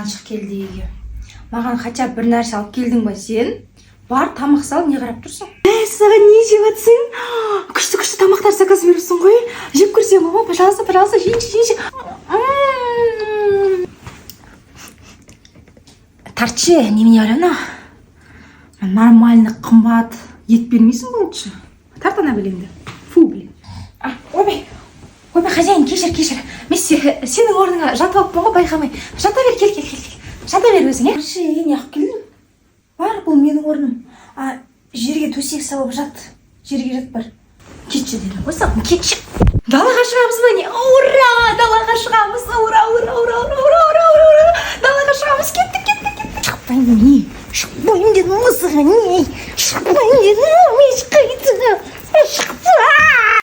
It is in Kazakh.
Қаншық келді үйге. Маған хотя бы бір нәрсе алып келдің ба сен? Бар, тамақ сал, не қарап тұрсың? Саған не жеп жатсың? Күшті күшті тамақтар заказ беріпсің ғой. Жеп көрсең ғой, пожалуйста, пожалуйста, жейінші, жейінші. Тартшы, немене бар ана? Нормально қымбат ет бермейсің ғой лучше. Тарт ана білеңді. Фу, блин. А, ойбай. Ойбай, хозяин, кешір, кешір. Мен сенің орныңа жатып алыппын ғой, байқамай. Жата бер, кел, кел, кел, кел. Жата бер өзің, иә? Ше, не қылып келдің? Бар, бұл менің орным. А, жерге төсек салып жат. Жерге жат, бар. Кетші дедім ғой саған, кетші. Далаға шығамыз ба, не? Ура! Далаға шығамыз! Ура, ура, ура, ура, ура, ура, ура, ура! Далаға шығамыз, кеттік, кеттік, кеттік. Шықпаймын, не? Шықпаймын дедім ғой саған, не? Шықпаймын дедім ғой, ешқайда. Шықпаймын.